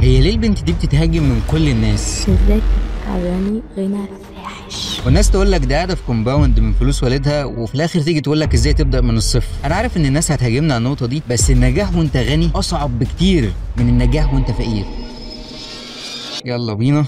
هي ليه البنت دي بتتهاجم من كل الناس؟ بالذات أغاني غنى فاحش، والناس تقول لك ده قاعدة في compound من فلوس والدها، وفي الاخر تيجي تقول لك ازاي تبدا من الصفر. انا عارف ان الناس هتهاجمنا على النقطة دي، بس النجاح وانت غني اصعب بكتير من النجاح وانت فقير. يلا بينا.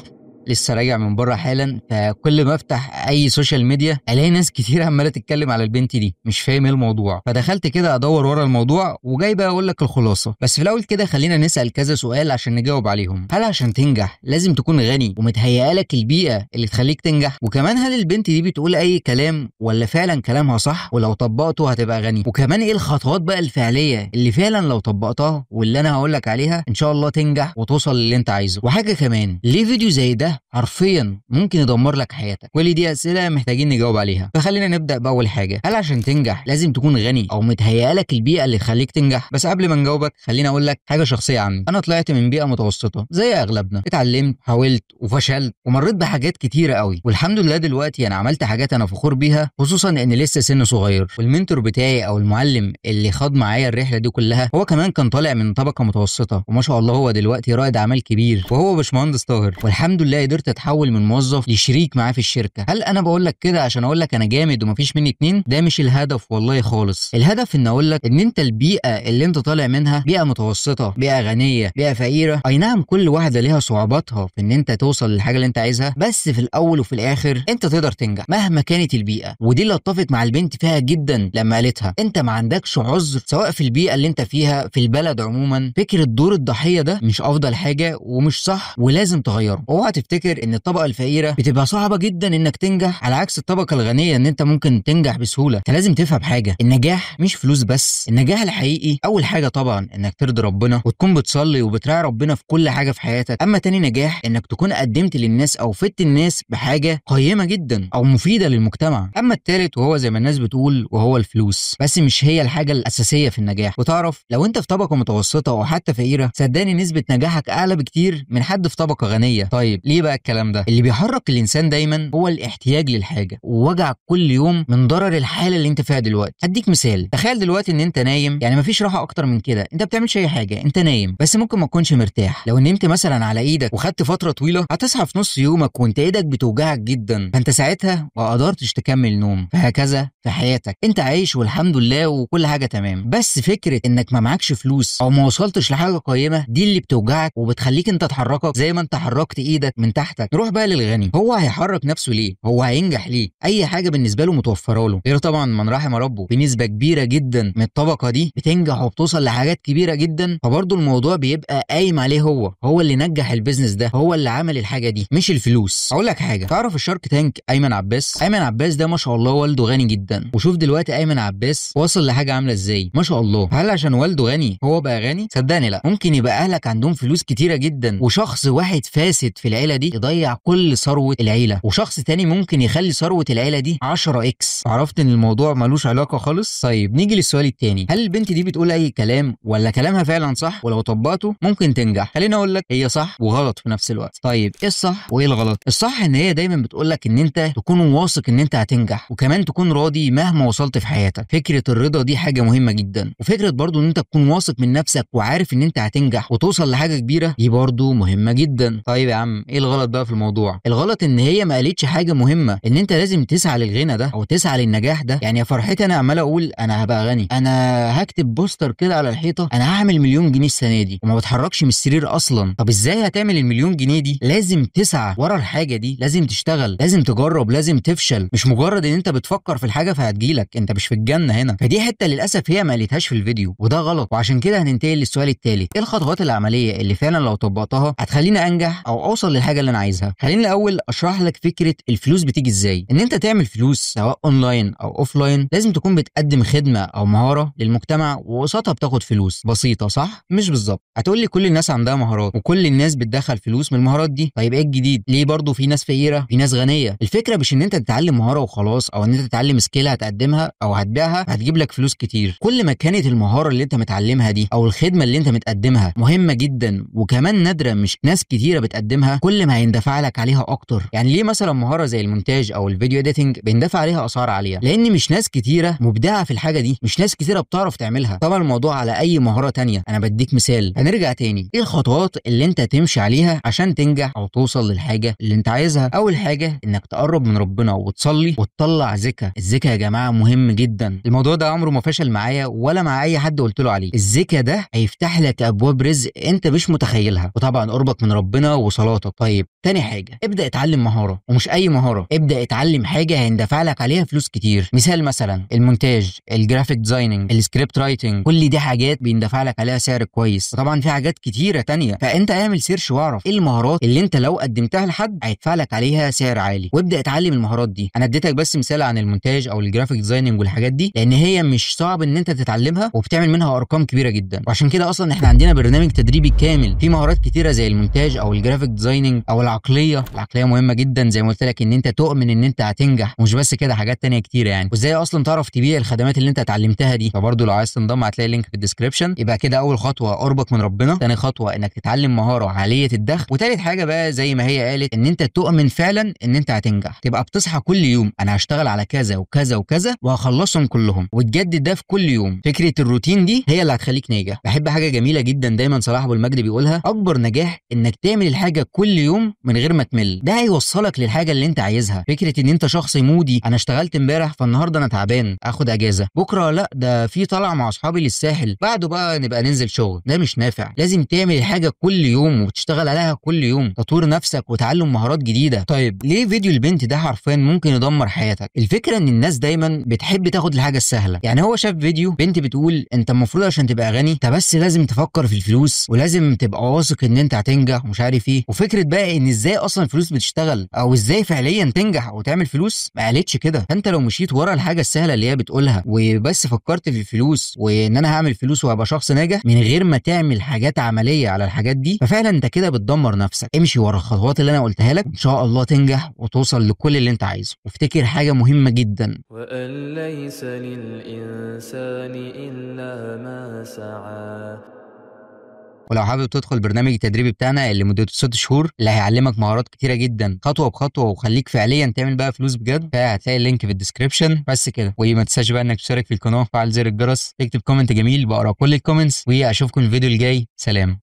لسه راجع من بره حالا، فكل ما افتح اي social media الاقي ناس كتير عماله تتكلم على البنت دي، مش فاهم ايه الموضوع. فدخلت كده ادور ورا الموضوع وجاي بقى اقول لك الخلاصة. بس في الاول كده خلينا نسال كذا سؤال عشان نجاوب عليهم. هل عشان تنجح لازم تكون غني ومتهيئه لك البيئة اللي تخليك تنجح؟ وكمان هل البنت دي بتقول اي كلام ولا فعلا كلامها صح ولو طبقته هتبقى غني؟ وكمان ايه الخطوات بقى الفعلية اللي فعلا لو طبقتها واللي انا هقول لك عليها ان شاء الله تنجح وتوصل للي انت عايزه؟ وحاجه كمان، ليه فيديو زي ده حرفيا ممكن يدمر لك حياتك؟ كل دي اسئلة محتاجين نجاوب عليها. فخلينا نبدا باول حاجة، هل عشان تنجح لازم تكون غني او متهيئه لك البيئة اللي تخليك تنجح؟ بس قبل ما نجاوبك خليني اقول لك حاجة شخصية عني. انا طلعت من بيئة متوسطه زي اغلبنا، اتعلمت، حاولت وفشلت ومريت بحاجات كتيرة قوي، والحمد لله دلوقتي انا عملت حاجات انا فخور بيها، خصوصا ان لسه سن صغير. وال mentor بتاعي او المعلم اللي خاض معايا الرحلة دي كلها هو كمان كان طالع من طبقه متوسطه، وما شاء الله هو دلوقتي رائد اعمال كبير، وهو باشمهندس طاهر. والحمد لله قدرت اتحول من موظف لشريك معاه في الشركة. هل انا بقول لك كده عشان اقول لك انا جامد ومفيش مني اتنين؟ ده مش الهدف والله خالص. الهدف ان اقول لك ان انت البيئة اللي انت طالع منها بيئة متوسطه، بيئة غنية، بيئة فقيرة، اي نعم كل واحدة ليها صعوباتها في ان انت توصل للحاجة اللي انت عايزها، بس في الاول وفي الاخر انت تقدر تنجح مهما كانت البيئة. ودي اللي اتفق مع البنت فيها جدا لما قالتها، انت ما عندكش عذر سواء في البيئة اللي انت فيها، في البلد عموما. فكرة دور الضحية ده مش افضل حاجة ومش صح ولازم تغيره. اوعى تفتكر ان الطبقة الفقيرة بتبقى صعبة جدا انك تنجح، على عكس الطبقة الغنية ان انت ممكن تنجح بسهولة. انت لازم تفهم حاجة، النجاح مش فلوس بس. النجاح الحقيقي اول حاجة طبعا انك ترضي ربنا وتكون بتصلي وبتراعي ربنا في كل حاجة في حياتك. اما تاني نجاح انك تكون قدمت للناس او فدت الناس بحاجة قيمة جدا او مفيدة للمجتمع. اما التالت وهو زي ما الناس بتقول وهو الفلوس، بس مش هي الحاجة الاساسية في النجاح. وتعرف لو انت في طبقه متوسطه او حتى فقيرة، صدقني نسبه نجاحك اعلى بكتير من حد في طبقه غنية. طيب ليه بقى الكلام ده؟ اللي بيحرك الانسان دايما هو الاحتياج للحاجة ووجع كل يوم من ضرر الحالة اللي انت فيها دلوقتي. هديك مثال، تخيل دلوقتي ان انت نايم، يعني مفيش راحة اكتر من كده، انت بتعملش اي حاجة، انت نايم، بس ممكن ما تكونش مرتاح. لو نمت مثلا على ايدك وخدت فترة طويلة هتصحى في نص يومك وانت ايدك بتوجعك جدا، فانت ساعتها ما قدرتش تكمل نوم. فهكذا في حياتك، انت عايش والحمد لله وكل حاجة تمام، بس فكرة انك ما معكش فلوس او ما وصلتش لحاجة قيمة دي اللي بتوجعك وبتخليك انت تحركك زي ما انت حركت ايدك من تحتك. نروح بقى للغني، هو هيحرك نفسه ليه؟ هو هينجح ليه؟ اي حاجة بالنسبة له متوفرة له، غير طبعا من رحم ربه. في نسبه كبيرة جدا من الطبقة دي بتنجح وبتوصل لحاجات كبيرة جدا، فبرضه الموضوع بيبقى قايم عليه هو، هو اللي نجح ال business ده، هو اللي عمل الحاجة دي، مش الفلوس. اقول لك حاجة، تعرف ال Shark Tank ايمن عباس؟ ايمن عباس ده ما شاء الله والده غني جدا، وشوف دلوقتي ايمن عباس واصل لحاجة عامله ازاي ما شاء الله. هل عشان والده غني هو بقى غني؟ صدقني لا. ممكن يبقى اهلك عندهم فلوس كتيرة جدا وشخص واحد فاسد في العيلة دي يضيع كل ثروة العيلة، وشخص تاني ممكن يخلي ثروة العيلة دي 10 X. عرفت ان الموضوع ملوش علاقة خالص؟ طيب نيجي للسؤال التاني، هل البنت دي بتقول اي كلام ولا كلامها فعلا صح ولو طبقته ممكن تنجح؟ خليني اقول لك هي صح وغلط في نفس الوقت. طيب ايه الصح وايه الغلط؟ الصح ان هي دايما بتقول لك ان انت تكون واثق ان انت هتنجح، وكمان تكون راضي مهما وصلت في حياتك. فكرة الرضا دي حاجة مهمة جدا، وفكره برضو ان انت تكون واثق من نفسك وعارف ان انت هتنجح وتوصل لحاجة كبيرة دي برضو مهمة جدا. طيب يا عم ايه الغلط بقى في الموضوع؟ الغلط ان هي ما قالتش حاجة مهمة، ان انت لازم تسعى للغنى ده او تسعى للنجاح ده. يعني يا فرحتي انا عمال اقول انا هبقى غني، انا هكتب poster كده على الحيطة انا هعمل مليون جنيه السنة دي، وما بتحركش من السرير اصلا. طب ازاي هتعمل المليون جنيه دي؟ لازم تسعى ورا الحاجة دي، لازم تشتغل، لازم تجرب، لازم تفشل. مش مجرد ان انت بتفكر في الحاجة فهتجيلك، انت مش في الجنة هنا. فدي حتة للاسف هي ما قالتهاش في الفيديو وده غلط. وعشان كده هننتقل للسؤال الثالث، ايه الخطوات العملية اللي فعلا لو طبقتها هتخليني انجح او اوصل للحاجة اللي انا عايزها؟ خليني الاول اشرح لك فكرة الفلوس بتيجي ازاي. ان انت تعمل فلوس سواء اونلاين او offline لازم تكون بتقدم خدمة او مهارة للمجتمع وقصادها بتاخد فلوس. بسيطة صح؟ مش بالظبط. هتقول لي كل الناس عندها مهارات وكل الناس بتدخل فلوس من المهارات دي، طيب ايه الجديد؟ ليه برضو في ناس فقيرة في ناس غنية؟ الفكرة مش ان انت تتعلم مهارة وخلاص، او ان انت تتعلم skill هتقدمها او هتبيعها هتجيب لك فلوس كتير. كل ما كانت المهارة اللي انت متعلمها دي او الخدمة اللي انت متقدمها مهمة جدا وكمان نادرة مش ناس كتيرة بتقدمها، كل كل ما هيندفع لك عليها اكتر. يعني ليه مثلا مهارة زي المونتاج او ال video editing بيندفع عليها اسعار عالية؟ لان مش ناس كتيرة مبدعة في الحاجة دي، مش ناس كتيرة بتعرف تعملها. طبعا الموضوع على اي مهارة تانية، انا بديك مثال. هنرجع تاني، ايه الخطوات اللي انت تمشي عليها عشان تنجح او توصل للحاجة اللي انت عايزها؟ اول حاجة انك تقرب من ربنا وتصلي وتطلع زكاة. الزكاة يا جماعة مهم جدا، الموضوع ده عمره ما فشل معايا ولا مع اي حد قلت له عليه. الزكاة ده هيفتح لك ابواب رزق انت مش متخيلها، وطبعا قربك من ربنا وصلاتك. طيب تاني حاجة، ابدا اتعلم مهارة، ومش اي مهارة، ابدا اتعلم حاجة هيندفع لك عليها فلوس كتير. مثال مثلا المونتاج، ال graphic designing، ال script writing، كل دي حاجات بيندفع لك عليها سعر كويس. وطبعا في حاجات كتيرة تانية، فانت اعمل search واعرف ايه المهارات اللي انت لو قدمتها لحد هيدفع لك عليها سعر عالي، وابدا اتعلم المهارات دي. انا اديتك بس مثال عن المونتاج او ال graphic designing والحاجات دي، لان هي مش صعب ان انت تتعلمها وبتعمل منها ارقام كبيرة جدا. وعشان كده اصلا احنا عندنا برنامج تدريبي كامل فيه مهارات كتيرة زي المونتاج او ال graphic designing او العقلية. العقلية مهمة جدا زي ما قلت لك، ان انت تؤمن ان انت هتنجح، ومش بس كده، حاجات تانية كتيرة يعني، وازاي اصلا تعرف تبيع الخدمات اللي انت اتعلمتها دي. فبرضه لو عايز تنضم هتلاقي ال link في ال description. يبقى كده اول خطوة قربك من ربنا، تاني خطوة انك تتعلم مهارة عالية الدخل، وتالت حاجة بقى زي ما هي قالت ان انت تؤمن فعلا ان انت هتنجح، تبقى بتصحى كل يوم انا هشتغل على كذا وكذا وكذا وهخلصهم كلهم، وتجدد ده في كل يوم. فكرة الروتين دي هي اللي هتخليك ناجح. بحب حاجة جميلة جدا دايما صلاح ابو المجد بيقولها، اكبر نجاح انك تعمل الحاجة كل يوم من غير ما تمل، ده هيوصلك للحاجة اللي انت عايزها. فكرة ان انت شخص moody، انا اشتغلت امبارح فالنهارده انا تعبان اخد اجازه، بكره لا ده في طلع مع اصحابي للساحل، بعده بقى نبقى ننزل شغل، ده مش نافع. لازم تعمل الحاجة كل يوم وتشتغل عليها كل يوم، تطوير نفسك وتعلم مهارات جديدة. طيب ليه فيديو البنت ده حرفيا ممكن يدمر حياتك؟ الفكرة ان الناس دايما بتحب تاخد الحاجة السهلة. يعني هو شاف فيديو بنت بتقول انت المفروض عشان تبقى غني انت بس لازم تفكر في الفلوس، ولازم تبقى واثق ان انت هتنجح ومش عارف ايه. وفكره بقى ان ازاي اصلا الفلوس بتشتغل او ازاي فعليا تنجح او تعمل فلوس، ما قالتش كده. فانت لو مشيت ورا الحاجة السهلة اللي هي بتقولها وبس فكرت في الفلوس وان انا هعمل فلوس وهبقى شخص ناجح من غير ما تعمل حاجات عملية على الحاجات دي، ففعلا انت كده بتدمر نفسك. امشي ورا الخطوات اللي انا قلتها لك، ان شاء الله تنجح وتوصل لكل اللي انت عايزه. وافتكر حاجة مهمة جدا، وأن ليس للإنسان إلا ما سعى. ولو حابب تدخل برنامج التدريبي بتاعنا اللي مدته 6 شهور، اللي هيعلمك مهارات كتيرة جدا خطوة بخطوة وخليك فعليا تعمل بقى فلوس بجد، فهتلاقي ال link في ال description. بس كده، وما تنساش بقى انك تشترك في القناة، وتفعل زر الجرس، تكتب comment جميل، بقرا كل ال comments، واشوفكم الفيديو الجاي. سلام.